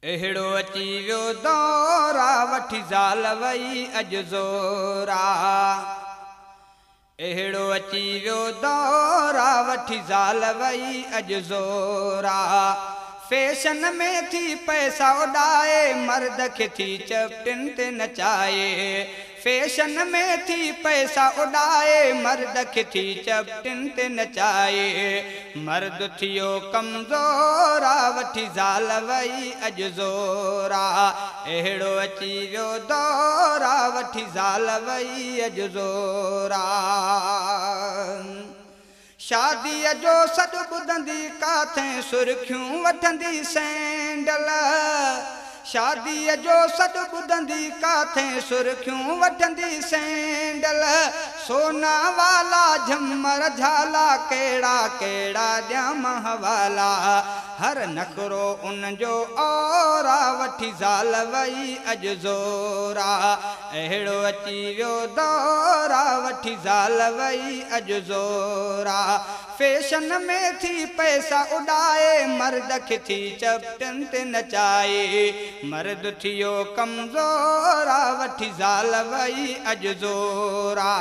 अहिड़ो अची वियो दौरा वठी ज़ाल वई अॼु ज़ोरा। अहिड़ो अची वियो दौरा वठी ज़ाल वई अॼु ज़ोरा। फैशन में थी पैसा उॾाए मर्द खे थी चपटिन ते नचाए। फैशन में थी पैसा उॾाए मर्द खे थी चपटिन ते नचाए। मर्द थियो कमज़ोरा वठी ज़ाल वई अॼु ज़ोरा। अहिड़ो अची वियो दौरा वठी ज़ाल वई अॼु ज़ोरा। शादीअ जो सॾु ॿुधंदी काथे सुर्खियूं वठंदी सैंडल। शादीअ जो सॾु ॿुधंदी काथे सुर्खियूं वठंदी सैंडल। सोना वाला झमर झाला कहिड़ा कहिड़ा ॾियां हवाला। हर नखरो उनजो औरा वठी ज़ाल वई अॼु ज़ोरा। अहिड़ो अची वियो दौरा वठी ज़ाल वई अॼु ज़ोरा। फैशन में थी पैसा उॾाए मर्द खे थी चपटिन ते नचाए। मर्द थियो कमज़ोरा वठी ज़ाल वई अॼु ज़ोरा।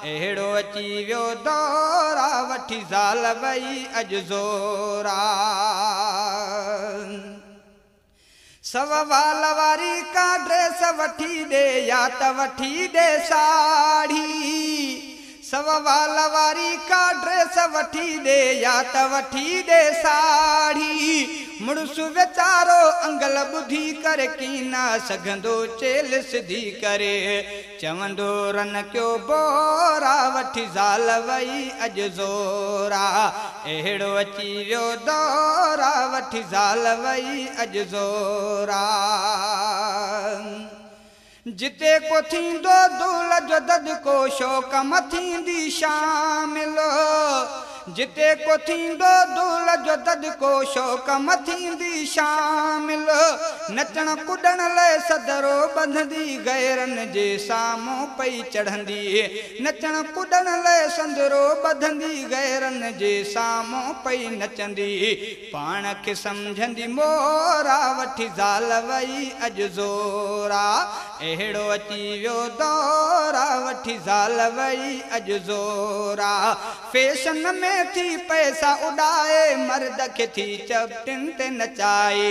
अहिड़ो अची वियो दौरा वठी ज़ाल वई अॼु ज़ोरा। सवा वाल वारी का ड्रेस वठी ॾे या त वठी ॾे साड़ी। सवा वाल वारी का ड्रेस वठी ॾे या त वठी ॾे साड़ी। मुड़ुस वीचारो अंगल ॿुधी करे की न सघंदो चेल सिधी करे। चवंदो रन कयो बोरा वठी ज़ाल वई अॼु ज़ोरा। अहिड़ो अची वियो दौरा वठी ज़ाल वई अॼु ज़ोरा। जिते को थींदो दूल जो ददको शौक म थींदी शामिल। जिते को थींदो दूल जो ददको शौक म थींदी शामिल। नचण कुॾण लाइ सदरो ॿधंदी गैरनि जे साम्हूं पई चढ़ंदी। नचण कुॾण लाइ संदरो ॿधंदी गैरनि जे साम्हूं पई नचंदी। पाण खे सम्झंदी मोरा वठी ज़ाल वई अॼु ज़ोरा। अहिड़ो अची वियो दौरा वठी ज़ाल वई अॼु ज़ोरा। फैशन में थी पैसा उॾाए मर्द खे थी चपटिन ते नचाए।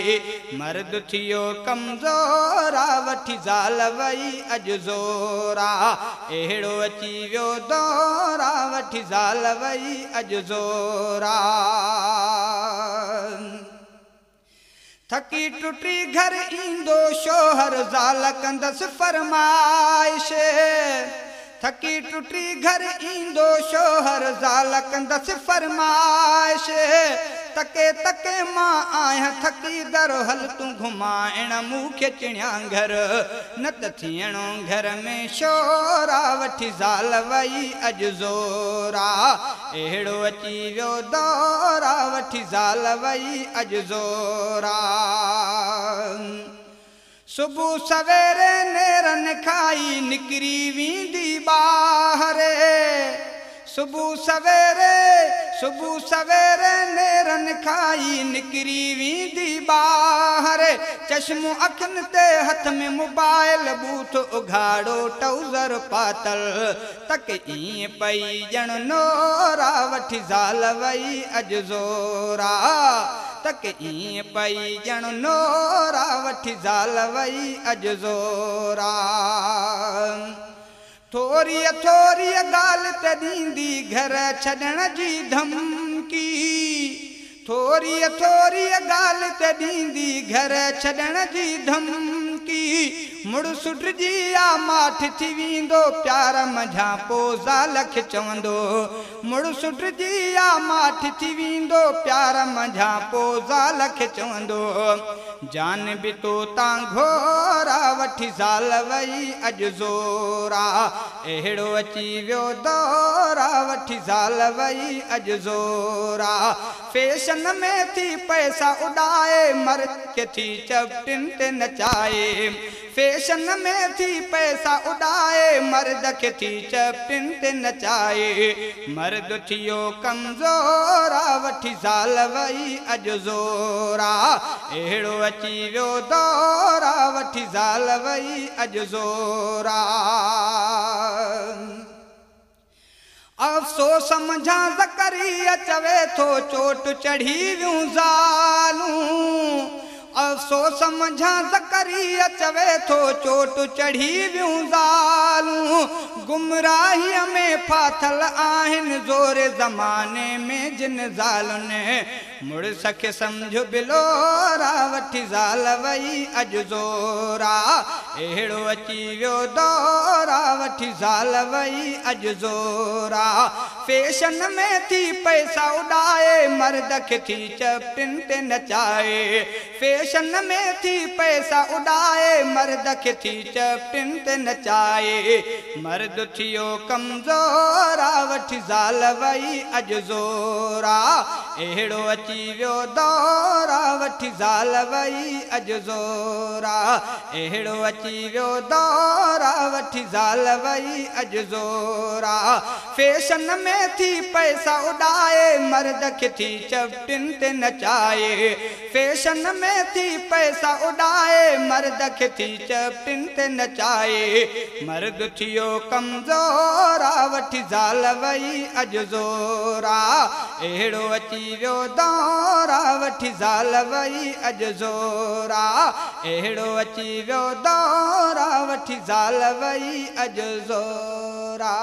मर्द थियो कमज़ोरा वठी ज़ाल वई अॼु ज़ोरा। अहिड़ो अची वियो दौरा वठी ज़ाल वई अॼु ज़ोरा। थकी टुटी घर ईंदो शोहर ज़ाल कंदसि फरमाइश। थकी टुटी घर ईंदो शोहर ज़ाल कंदसि फरमाइश। तके तके मां आहियां थकी दर हल तूं घुमाइण मूंखे चिणिया घर। न त थियणो घर में शोरा वठी ज़ाल वई अॼु ज़ोरा। अहिड़ो अची वियो दौरा वठी ज़ाल वई अॼु ज़ोरा। सुबुह सवेरे नेरन खाई निकिरी वेंदी ॿाहिरि। सुबुह सवेरे नेरन खाई निकिरी वेंदी ॿाहिरि। चश्मो अखियुनि ते हथ में मोबाइल बूथ उघाड़ो ट्राउज़र पातल। तक ईअं पई ॼण नोरा वठी ज़ाल वई अॼु ज़ोरा। तक ईअं पई ॼण नोरा वठी ज़ाल वई अॼु ज़ोरा। थोरी थोरी ॻाल्हि ते ॾींदी घर छॾण जी धमकी। थोरी थोरी ॻाल्हि ते ॾींदी घर छॾण जी धमकी। मुड़ुस डिॼी आ माठ थी वेंदो प्यार मंझां पोइ ज़ाल खे चवंदो। मुड़ुस डिॼी आ माठ थी वेंदो प्यार मंझां पोइ ज़ाल खे चवंदो। जान बि तो तां घोरा वठी ज़ाल वई अॼु ज़ोरा। अहिड़ो अची वियो दौरा वठी ज़ाल वई अॼु ज़ोरा। फैशन में थी पैसा उॾाए मर्द खे थी चपटिन ते नचाए। فيشن ۾ ٿي پئسا اڏائي، مرد کي ٿي چپٽين تي نچائي. مرد ٿيو ڪمزور آ، وٺي زال وئي اڄ زور آ. اهڙو اچي ويو دور آ، وٺي زال وئي اڄ زور آ. افسوس منجهان زڪريا چوي ٿو، چوٽ چڙهي ويون زالون. افسوس منجهان زڪريا چوي ٿو، چوٽ چڙهي ويون زالون. گمراهيءَ ۾ ڦاٿل آهن زور زماني ۾ جن زالن. مڙس کي سمجهه بلورا، وٺي زال وئي اڄ زورا. اهڙو اچي ويو دورا، وٺي زال وئي اڄ زورا. فيشن ۾ ٿي پئسا اڏائي، مرد کي ٿي چپٽين تي نچائي. فيشن ۾ ٿي پئسا اڏائي، مرد کي ٿي چپٽين تي نچائي. مرد ٿيو ڪمزور آ، وٺي زال وئي اڄ زورا. اهڙو اچي ويو دورا، وٺي زال وئي اڄ زورا. اهڙو اچي ويو دورا، وٺي زال وئي اڄ زورا. فيشن ۾ ٿي پئسا اڏائي، مرد کي ٿي چپٽين تي نچائي. فيشن ۾ ٿي پئسا اڏائي، مرد کي ٿي چپٽين تي نچائي. مرد ٿيو ڪمزور آ، وٺي زال وئي اڄ زورا. اهڙو اچي ويو دورا، وٺي زال وئي اڄ زورا. اهڙو اچي ويو دورا، وٺي زال وئي اڄ زورا.